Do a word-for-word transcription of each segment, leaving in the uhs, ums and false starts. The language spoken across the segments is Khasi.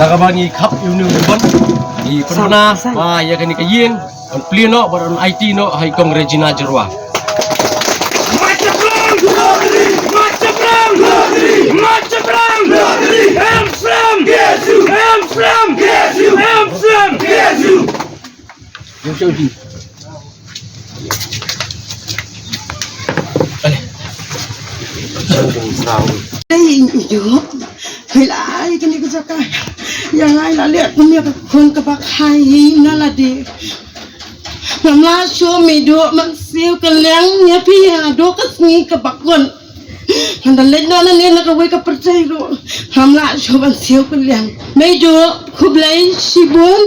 Kaba ngi khap ïa une u ribbon, ngi pynbna ba ïa kane ka ïing un plie noh bad un aiti noh ha i Kong Regina Jyrwa. Ei, ïoh. Hei lai kane ka jaka. Ïa nga i la leh kum ïa ka khun kaba khie hi na lade. Ngam lah shuh Meiduh, man siew kylliang ïa phi haduh ka sngi kaba kut. Hynda leit noh nangne na kawei ka pyrthei ruh, ngam lah shuh ban siew kylliang. Meiduh, khublei shibun,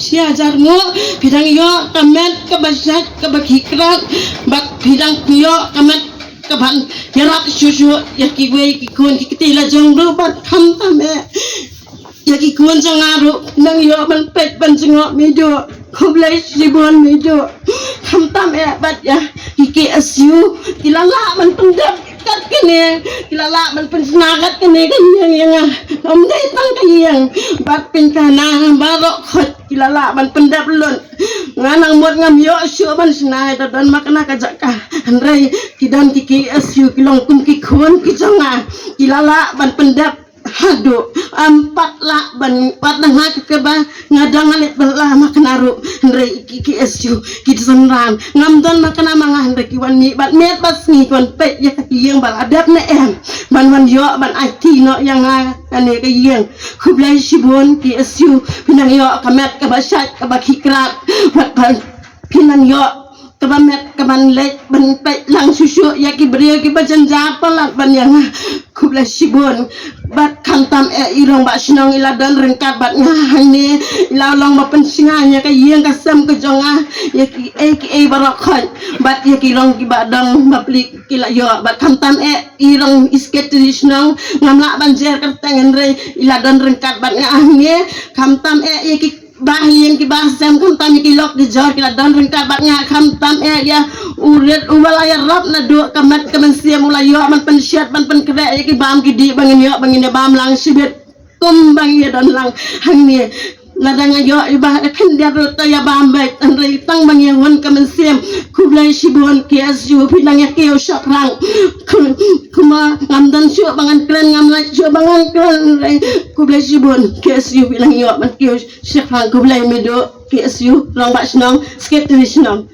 shi hajar nguh, phi dang ïoh ka met kaba shait kaba khie krad, bad phi dang ïoh ka met kaban ïarap shuh shuh ïa kiwei ki khun ki kti la jong ruh, bad khamtam eh ïa ki khun jong nga ruh nang ïoh ban peit ban jngoh Meiduh. Khublei shibun Meiduh. Khamtam eh bad ïa ki K S U ki la lah ban pyndep kat kane, ki la lah ban pynshna kat kane ka ïing ïa nga. Ym dei tang ka ïing, bad pynkhana baroh khoit ki la lah ban pyndep lut. Nga nang mut ngam ïoh shuh ban shna ïa da don ma kane ka jaka. Hynrei ki don ki K S U ki long kum ki khun ki jong nga, ki la lah ban pyndep haduh, em, pat lah ban, pat dang ha ka kaba nga dang leh ba la ma kane ruh, hynrei ki, ki K S U ki synran. Ngam don ma kane ma nga, hynrei ki wan mih bad miet bad sngi ki wan peit ïa ka ïing ba la dep ne em, ban wan ïoh ban aiti noh ïa nga kane ka ïing. Khublei shibun K S U, phi nang ïoh ka met kaba shait kaba khie krad, bad, bad phi nang ïoh kaba met kaban leit ban peit lang shuh shuh ïa ki briew kiba jynjar palat ban ïa nga. Khublei shibun. Bad khamtam eh i rangbah shnong i la don ryngkat bad nga hangne, i la long ba pynshngaiñ ïa ka ïing ka sem ka jong nga, ïa kiei kiei baroh khoit, bad ïa ki rong kiba dang ba plie ki la ïoh. Bad khamtam eh i rong i secretary shnong, ngam lah ban jer kyrteng hynrei i la don ryngkat bad nga hangne. Khamtam eh ïa ki ba ha ïing kiba ha sem, khamtam ïa ki lok ki jor ki la don ryngkat bad nga. Khamtam eh ïa u rit uba la ïarap naduh ka met ka mynsiem, u la ïoh ban pynshiat ban pynkhreh ïa ki bam ki dih ba ngin ïoh ba ngin ïa bam lang shibit kumba ngi ïa don lang hangne. Lada nga ïoh ïa ba da khyndiat ruh to ïa bam beit, hynrei tang ba ngi ïa hun ka mynsiem. Khublei shibun K S U, phi nang ïa kiew shaphrang. Khu-, kumba ngam don shuh ba ngan kren, ngam lah shuh ba ngan kren, hynrei khublei shibun K S U, phi nang ïoh ban kiew shaphrang. Khublei Meiduh, K S U, rangbah shnong, secretary shnong.